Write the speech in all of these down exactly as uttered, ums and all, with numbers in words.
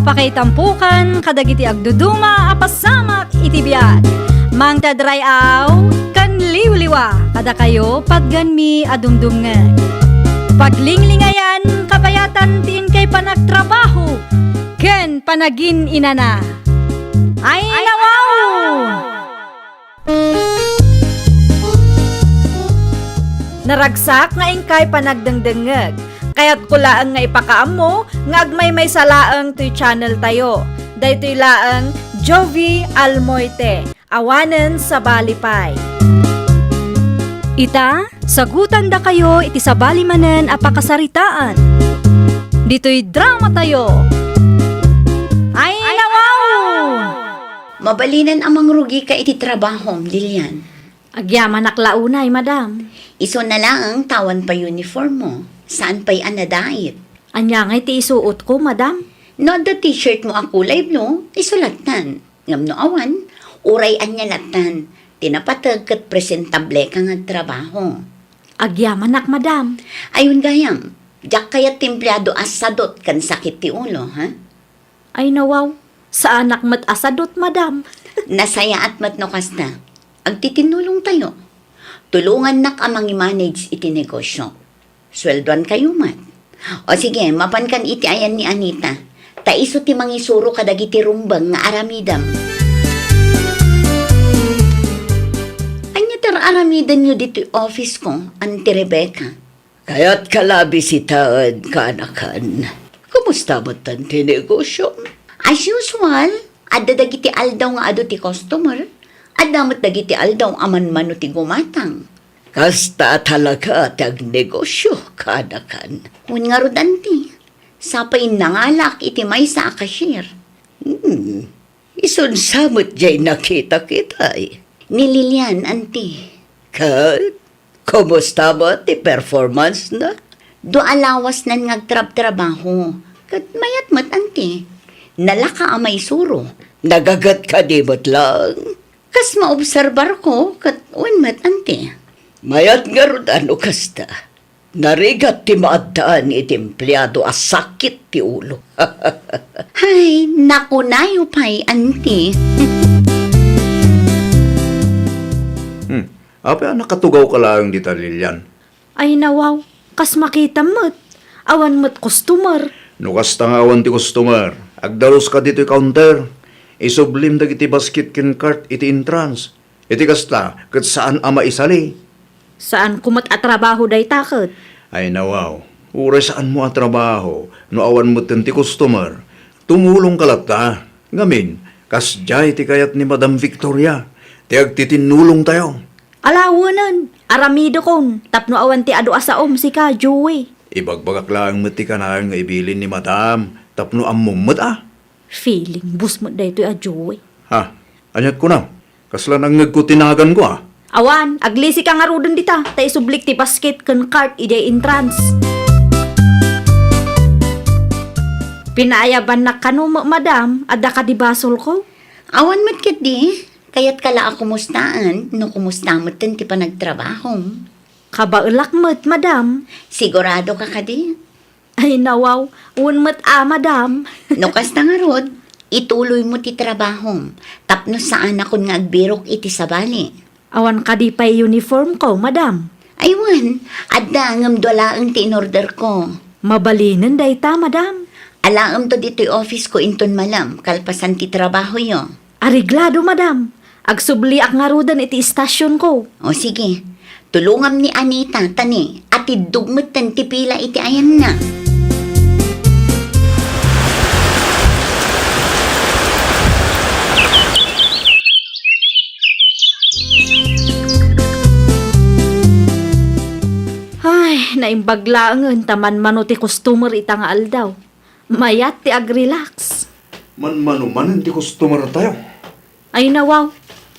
Pakaitampokan kadagiti agduduma a pasamak iti biag. Mangted ray-aw ken liwliwa kadakayo patganmi a dumdumngeg. Paglinglingayan kabayatan ti inkay panagtrabaho ken panagin-inana. Ay, nawaw! Naragsak nga inkay panagdengdengngeg. Kayatko laeng nga ipakaammo nga agmaymaysa laeng toy channel tayo. Daytoy laeng Jovie Almoite, awanen sabali pay. Ita, sagutandakayo iti sabali manen a pakasaritaan. Ditoy drama tayo. Ay, nawaw! Mabalinen a mangrugika iti trabahom, Lilian. Agyamanak la unay, madam. Isu na laeng ta awan pay uniform mo. Saan pay a nadait? Ania ngay ti isuotko, madam? No adda t-shirt mo a kulay blue, isu lattan. Ngem no awan, uray ania lattan, ti napateg ket presentableka nga agtrabaho. Agyamanak, madam. Ayun gayam, diak kayat ti empleado a sadot ken sakit ti ulo, ha? Ay nawaw, saanak met a sadot, madam. Nasayaat met no kasta. Agtitinnulongtayo. Tulongannak a mangimanage iti negosyo. Sueldoankayo met. O sige, mapankan iti ayan ni Anita. Ta isu ti mangisuro kadagiti rumbeng nga aramidem. Ania ti ar-aramidenyo ditoy office ko, Auntie Rebecca? Kayatka la a bisitaen, kaanakan. Kumusta met ti negosyo? As usual, adda dagiti aldaw nga adu ti customer, adda met dagiti aldaw a manmano ti gumatang. Kasta a talaga ti agnegosyo, kaanakan. Wen ngarud, anti, sapay nangalaak iti maysa a cashier. Hmm. Isun sa met jay nakita-kitay. Ni Lilian, anti. Ket, kumusta met ti performance na? Dua a lawasnan nga agtrabtrabaho. Ket mayat met, anti. Nalaka a maisuro. Nagaget kadi met lang? Kas maobserbar ko, ket wen met, anti. Mayat ngarud a no kasta. Narigat ti maaddaan iti empleado a sakit ti ulo. Hay, nakunayo pay, anti. Hmm. Apay a nakatugawka laeng dita, Lilian? Ay nawaw, kas makitam met. Awan met customer. No kasta nga awan ti customer, agdaluska ditoy counter. Isublim dagiti basket ken cart iti entrance. Iti kasta, ket saan a maisali. Saanko met a trabaho dayta ket. Ay nawaw, uray saanmo a trabaho, no awan metten ti customer, tumulongka latta. Ngamin, kasdiay ti kayat ni Madam Victoria, ti agtitinnulongtayo. Alawenen, aramidekon, tapno awan ti adu a saom sika, Joey. Ibagbagak laeng met ti kanayon nga ibilin ni Madam, tapno ammom met a. Feeling boss met daytoy a Joey. Ha? Aniat kunam? Kasla nangngegko ti naganko, a? Awan, aglisika ngaruden dita, ta isublik ti basket ken cart idiay entrance. Pinaayabannak kano, ma-, madam, adda kadi basolko? Awan met ketdi, kayatka la a kumustaen, no kumusta metten ti panagtrabahom. Kabaelak met, madam. Siguradoka kadi? Ay, nawaw, wen met a, madam. No kasta ngarud, ituloymo ti trabahom, tapno saanakon nga agbirok iti sabali. Awan kadi pay uniformko, madam? Ay, wen, adda ngem dua laeng ti inorderko. Mabalinen dayta, madam. Alaemto ditoy office ko inton malem, kalpasan ti trabahoyo. Areglado, madam. Agsubliak ngaruden iti istasionko. O, sige. Tulongam ni Anita, ta ni, atiddog metten ti pila iti ayanna. Ay, naimbag laengen ta manmano ti customer ita nga aldaw. Mayat ti agrelax. Manmano manen ti customer tayo. Ay nawaw,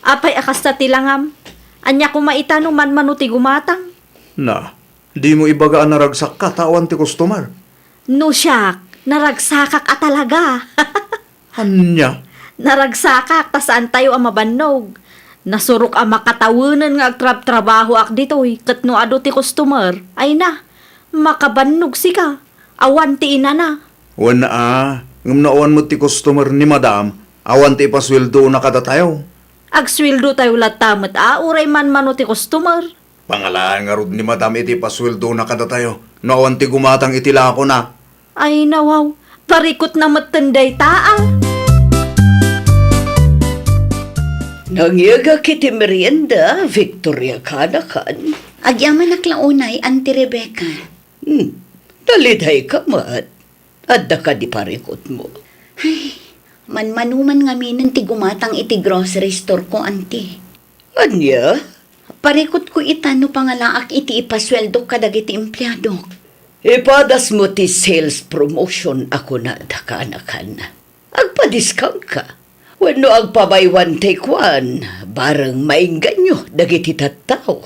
apay a kasta ti langam? Ania koma ita no manmano ti gumatang? Na, dimo ibaga a naragsakka ta awan ti customer? No siak, naragsakak a talaga. Ania? Naragsakak ta saan tayo a mabannog. Nasurok a makatawenen nga agtrabtrabahoak ditoy ket no adu ti customer, ay na, makabannog sika. Awan ti inana. Wen a, Ngem no awan met ti customer ni Madam, awan ti ipasueldona kadatayo. Agsueldotayo latta met a, uray manmano ti customer. Pangalaen ngarud ni Madam iti ipasueldona kadatayo no awan ti gumatang iti lakona. Ay, nawaw. Parikutna metten dayta, a. Nangyegak iti merienda, Victoria, kanakan. Agyamanak la unay, Auntie Rebecca. Hmm, nalidayka met. Adda kadi parikutmo? Ay, manmanuman ngaminen ti gumatang iti grocery store ko, Auntie. Ania? Parikutko ita no pangalaak iti ipasueldok kadagiti empleadok. Ipadasmo ti sales promotion a kunada, kanakan. Agpadiskangka. Wenno agpa-buy one take one, bareng maingganyo dagiti tattao.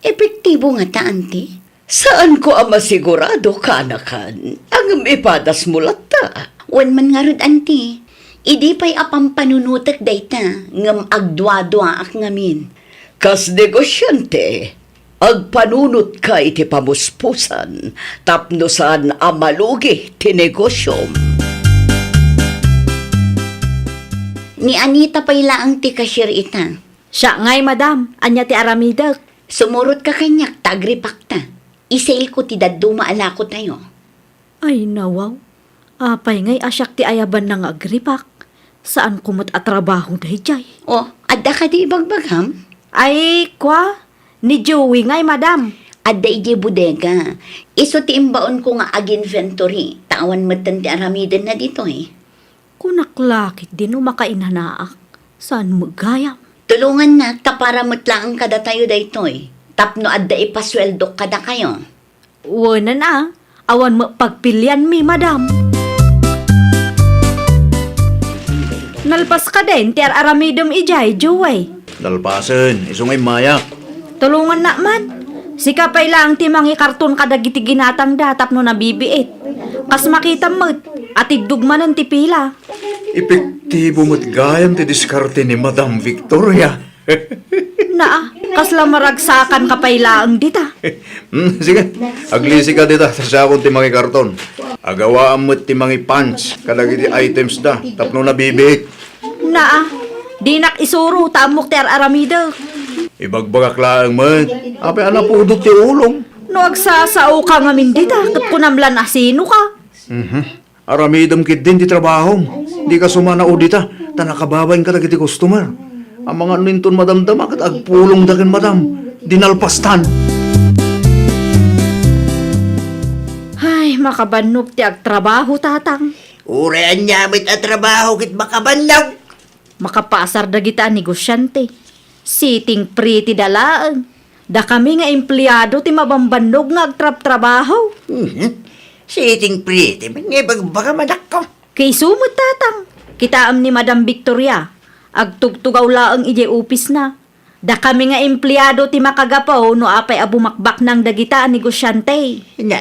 Epektibo ngata, Auntie? Saanko a masigurado, kanakan. Ngem ipadasmo latta. Wen man ngarud, Auntie. Idi pay a pampanunotek dayta, ngem agduaduaak ngamin. Kas negosyante, agpanunotka iti pamuspusan tapno saan a malugi ti negosyom. Ni Anita pay laeng ti cashier ita. Siak ngay, Madam. Ania ti aramidek? Sumurotka kaniak ta agripakta. Isalko ti dadduma a lakotayo. Ay, nawaw. Apay ngay a siak ti ayabanna nga agripak? Saanko met a trabaho daydiay. O, adda kadi ibagbagam? Ay, kua, ni Joey ngay, Madam. Adda idiay bodega. Isu ti imbaonko nga ag-inventory, ta awan metten ti aramidenna ditoy. Kunak la ketdi no makainanaak, saan met gayam? Tulongannak ta para met laeng kadatayo daytoy, tapno adda ipasueldok kadakayo. Wen a, awan met pagpilianmi, Madam. Nalpas kadin ti ar-aramidem idiay, Joey? Nalpasen, isu nga immayak. Tulongannak man. Sika pay laeng ti mangikarton kadagiti ginatangda tapno nabibiit. Kas makitam met, atiddog manen ti pila. Epektibo met gayam ti diskarte ni Madam Victoria. Naa, kasla maragsakanka pay laeng dita. Hmm, sige, aglisika dita, ta siakon ti mangikarton. Agawaam met ti mangi-punch kadagiti items da tapno nabibiit. Naa, dinak isuro ta ammok ti ar-aramidek. Ibagbagak laeng met, apay a napudot ti ulom. No agsasaoka ngamin dita, ket kunam lan a sinoka. Mhm. Aramidem ketdin ti trabahom. Dika sumanao dita, ta nakababain kadagiti customer. Amangan no inton madamdama ket agpulongda ken Madam, di nalpastan. Ay, makabannog ti agtrabaho, Tatang. Uray ania met a trabaho ket makabannog. Makapaasar dagita a negosyante. Sitting pretty da laeng. Dakami nga empleado ti mabambannog nga agtrabtrabaho. Mhm. Sitting pretty met nga ibagbagam, anakko. Kaisu met, Tatang. Kitaem ni Madam Victoria. Agtugtugaw laeng idiay opisna. Dakami nga empleado ti makagapu no apay a bumakbaknang dagita a negosyante. Na,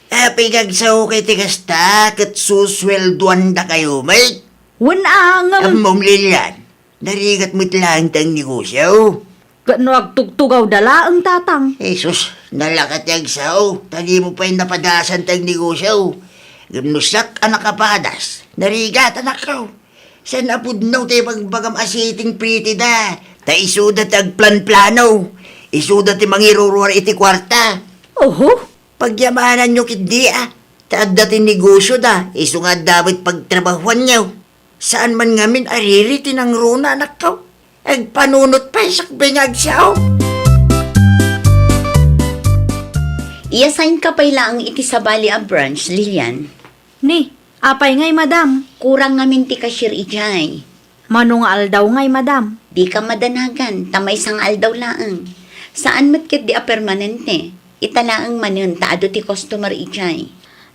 apay nga agsaoka iti kasta ket susueldoandakayo met? Wen a, ngem Ammom, Lilian, narigat met laeng ti agnegosio. Ket no agtugtugawda laeng, Tatang? Jesus, nalaka ti agsao, ta dimo pay napadasan ti agnegosio. Ngem no siak a nakapadas, narigat, anakko. Saan a pudno ti ibagbagam a sitting pretty da, ta isuda ti agplanplano, isuda ti mangiruruar iti kuarta. Oho. Pagyamananyo ketdi a, ta adda ti negosioda, isu nga adda met pagtrabahoanyo. Saan man ngamin a riri ti nangruna, anakko. Agpanunot pay sakbay nga agsao. Iya-assign ka pay laeng iti sabali a branch, Lilian. Ni, apay ngay, Madam? Kurang ngamin ti cashier idiay. Mano nga aldaw ngay, Madam? Dika madanagan, ta maysa nga aldaw laeng. Saan met ketdi a permanente. Ita laeng manen ta adu ti customer idiay.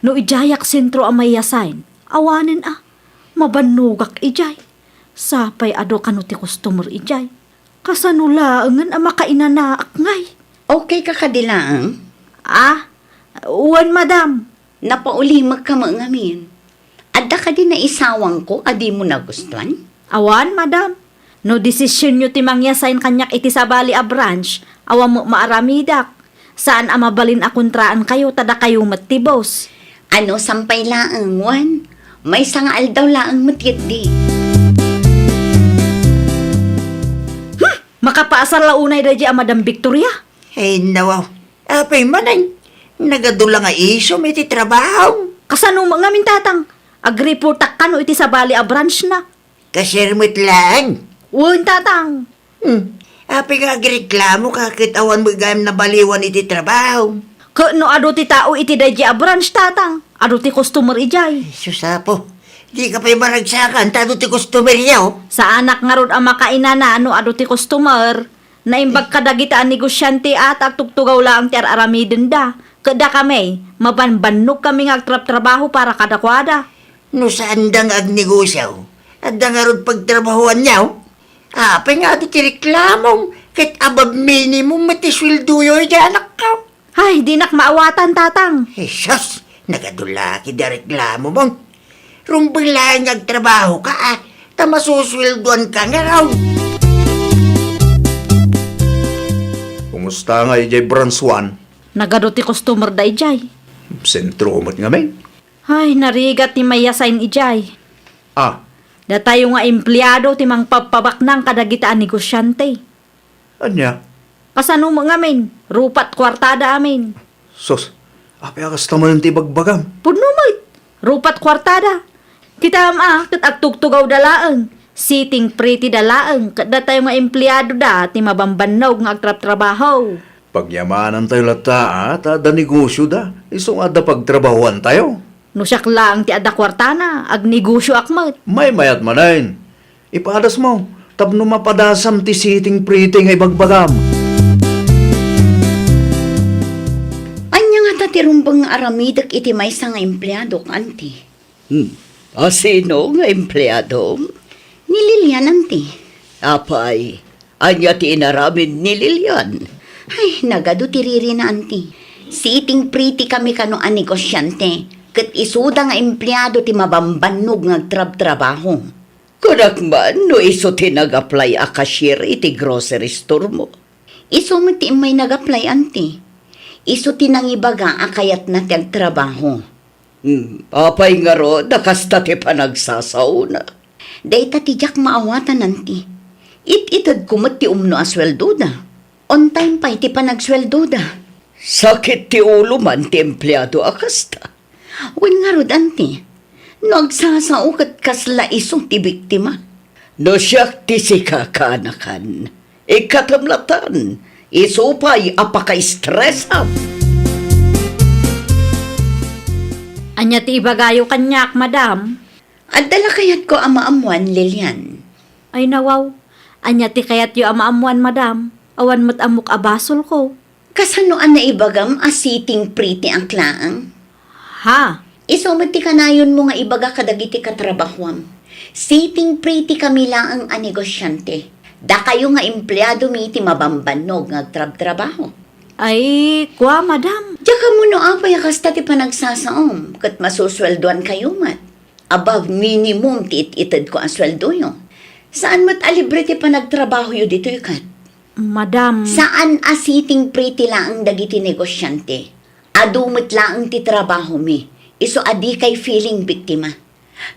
No idiayak sentro a maiyasign, awanen a, mabannogak idiay. Sapay adu kano ti customer idiay. Kasano laengen a makainanaak ngay? Okay ka kadi laeng? Ah, wen, Madam. Napaulimek ka met ngamin. Adda kadi naisawangko a dimo nagustuan? Awan, Madam. No desisionyo ti mangiyasign kaniak iti sabali a branch, awan met maaramidak. Saan a mabalin a kontraankayo ta dakayo met ti boss. Ano, sampay laeng, wen? Maysa nga aldaw laeng met ketdi. Hmm! Makapaasar la unay daydi a Madam Victoria? Ay, nawaw. Apay manen, nagadu la nga isum iti trabaho. Kasano met ngamin, Tatang? Agreportak kano iti sabali a branch na. Cashier met laeng. Wen, Tatang. Hmm. Apay nga agreklamo ka ket awan met gayam nabaliwan iti trabaho? Ket no adu ti tao iti daydi a branch, Tatang, adu ti customer idiay. Sus, Apo, di ka pay maragsakan ta adu ti customer yaw? Saanak ngarud a makainana no adu ti customer. Naimbag kadagiti a negosiante a ta agtugtugaw laeng ti ar-aramidenda. Ket dakami, mabanbannog kami nga agtrabtrabaho para kadakuada. No saanda nga agnegosio, adda ngarud pagtrabahoanyo? Apay nga adu ti reklamom ket above minimum met ti sueldoyo iti anakko? Ay, dinak maawatan, Tatang. Jesus, nagadu la ketdi a reklamom. Rumbeng laeng nga agtrabaho ka, a, ta masusueldoan ka ngarud. Kumusta nga idiay branch one? Nagadu ti customer da idiay. Sentro met ngamin. Ay, narigat ti may-assign idiay. Ah. Datayo nga empleado ti mangpabpabaknang kadagiti a negosiante. Ania? Kasano met ngamin? Rupat kuartada amin. Sus, apay a kasta manen ti ibagbagam? Pudno met. Rupat kuartada. Kitam a, ket agtugtugawda laeng. Sitting pretty da laeng, ket datayo nga empleadoda ti mabanbannog nga agtrabtrabaho. Pagyamanantayo latta, a, ta adda negosioda, isu nga adda pagtrabahoantayo. No siak laeng ti adda kuartana, agnegosioak met. Maymayat manen. Ipadasmo tapno mapadasam ti sitting pretty nga ibagbagam. Ania ngata ti rumbeng nga aramidek iti maysa nga empleadok, Auntie? Hmm. A, sino nga empleadom? Ni Lilian, Auntie. Apay, ania ti inaramid ni Lilian? Ay, nagadu ti ririna, Auntie. Sitting pretty kami kano a negosiante, ket isuda nga empleado ti mabanbannog nga agtrabtrabaho. Kunak man no isu ti nag-apply a cashier iti grocery store mo. Isu met ti immay nag-apply, Auntie. Isu ti nangibaga a kayatna ti agtrabaho. Hmm, apay ngarud a kasta ti panagsasaona? Dayta ti diak maawatan, Auntie. It-itedko met ti umno a sueldoda. On time pay ti panagsueldoda. Sakit ti ulo man ti empleado a kasta. Wen ngarud, Auntie, no agsasao ket kasla isu ti biktima. No siak ti sika, kaanakan, ikkatem latan, isu pay a pakaestresam. Ania ti ibagayo kaniak, madam? Adda la kayatko a maammoan, Lilian. Ay, nawaw. Ania ti kayatyo a maammoan, madam? Awan met ammok a basolko. Kasano a naibagam a sitting pretty ak laeng? Ha? Isu met ti kanayonmo nga ibaga kadagiti katrabahoam. Sitting pretty kami laeng a negosiante. Dakayo nga empleadomi ti mabanbannog nga agtrabtrabaho. Ay, kua, madam. Diak ammo no apay a kasta ti panagsasaom, ket masusueldoankayo met. Above minimum ti it-itedko a sueldoyo. Saan met a libre ti panagtrabahoyo ditoy ket? Madam. Saan a sitting pretty laeng dagiti negosiante. Adu met laeng ti trabahomi, isu a dikay feeling biktima.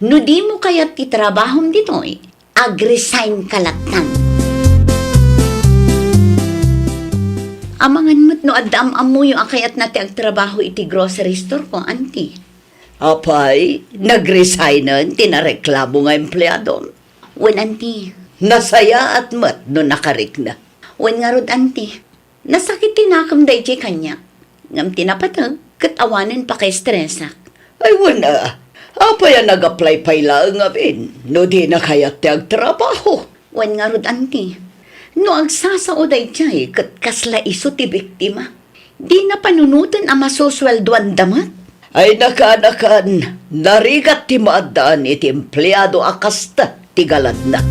No dimo kayat ti trabahom ditoy, ag-resign ka lattan. Amangan met no adda am-ammoyo a kayatna ti agtrabaho iti grocery store ko, Auntie. Apay, nag-resignen ti nareklamo nga empleadom? Wen, Auntie. Nasayaat met no nakarikna. Wen ngarud, Auntie. Nasakit ti nakem daydiay kaniak. Ngem ti napateg, ket awanen pakaestresak. Ay, wen a, apay a nag-apply pay laeng ngamin no dina kayat ti agtrabaho? Wen ngarud, Auntie, no agsasao daydiay ket kasla isu ti biktima, dina panunoten a masusueldoanda met? Ay, nakaanakan, narigat ti maaddaan iti empleado a kasta ti galadna.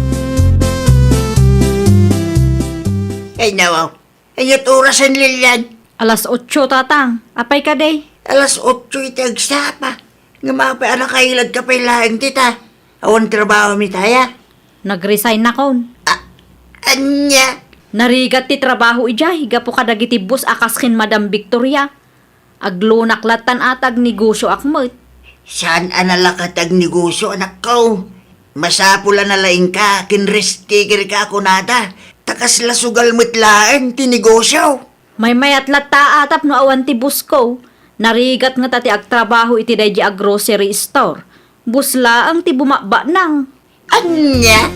Ay, nawaw. Ania ti orasen, Lilian? Alas otso, Tatang. Apay kadi? Alas otso iti agsapa. Ngem apay a nakailad ka pay laeng dita? Awan trabaho mi taya? Nag-resign nakon. A-, ania? Narigat ti trabaho idiay gapu kadagiti boss a kas ken Madam Victoria. Aglunak lattan a ta agnegosioak met. Saan a nalakat ti agnegosio, anakko. Masapul a nalaingka ken risk takerka a kunada, ta kasla sugal met laeng ti negosio. Maymayat latta a tapno awan ti boss ko. Narigat ngata ti agtrabaho iti daydi a grocery store. Boss laeng ti bumabaknang. Ania?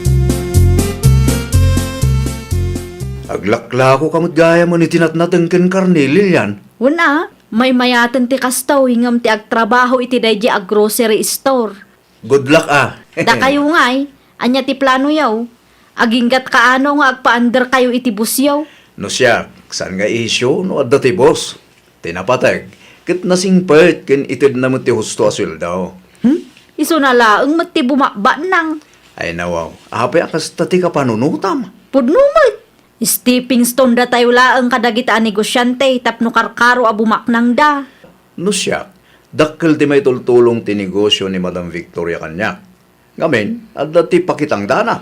Aglaklako ka met gayam iti natnateng ken karne, Lilian. Wen a, maymayaten ti kastoy ngem ti agtrabaho iti daydi a grocery store. Good luck, ah. Dakayo ngay, ania ti planoyo? Aginggat kaano nga agpaanderkayo iti bossyo? No siak, saan nga isyu no adda ti boss. Ti napateg, ket nasingpet ken itedna met ti husto a sueldo. Hmm? Isuna laeng met ti bumabaknang. Ay nawaw, apay a kasta ti kapanunotam? Pudno met. Stepping stone datayo laeng kadagita a negosiante tapno karkaro a bumaknangda. No siak, dakkel ti maitultulong ti negosio ni Madam Victoria kaniak. Ngamin, adda ti pakitangdana.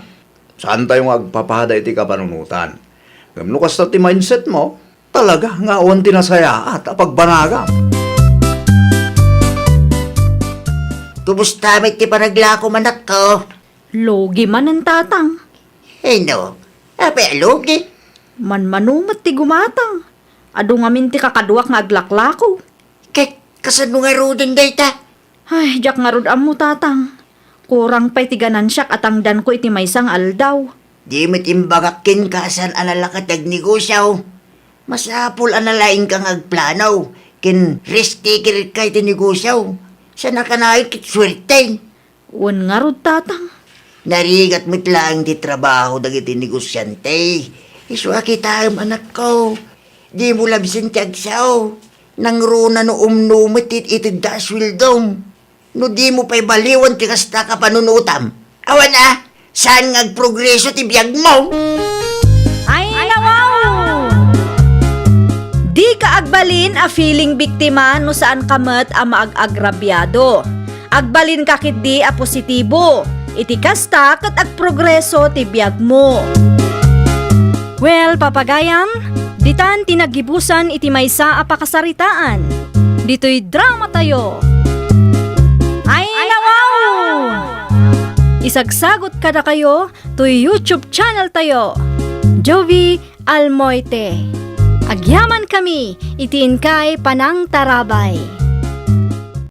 Saantayo nga agpapada iti kapanunotan. Ngem no kasta ti mindset mo, talaga nga awan ti nasayaat a pagbanagam. Kumusta met ti panaglako, anakko? Lugi manen, Tatang. Ay no, apay a lugi? Manmano met ti gumatang. Adu ngamin ti kakaduak nga aglaklako. Ket kasano ngaruden dayta? Ay, diak ngarud ammo, Tatang. Kurang pay ti ganansiak a tangdanko iti maysa nga aldaw. Di met imbagak kenka a saan a nalakat ti agnegosio. Masapul a nalaingka nga agplano ken risk takerka iti negosio. Saan a kanayon ket suerte. Wen ngarud, Tatang. Narigat met laeng ti trabaho dagiti negosiante. Isu a kitaem, anakko. Dimo labsen ti agsao. Nangruna no umno met ti itedda a sueldom. No dimo pay baliwan ti kasta a kapanunotam. Awan a, saan nga agprogreso ti biagmo? Ay, nawaw! Dika agbalin a feeling biktima no saanka met a maag-agrabiado. Agbalinka ketdi a positibo. Iti kasta ket agprogreso ti biagmo. Well, papagayam, ditan ti naggibusan iti maysa a pakasaritaan. Ditoy dramatayo. Ay, nawaw! Isagsagot kadakayo toy YouTube channel tayo, Jovie Almoite. Agyaman kami iti inkay panangtarabay.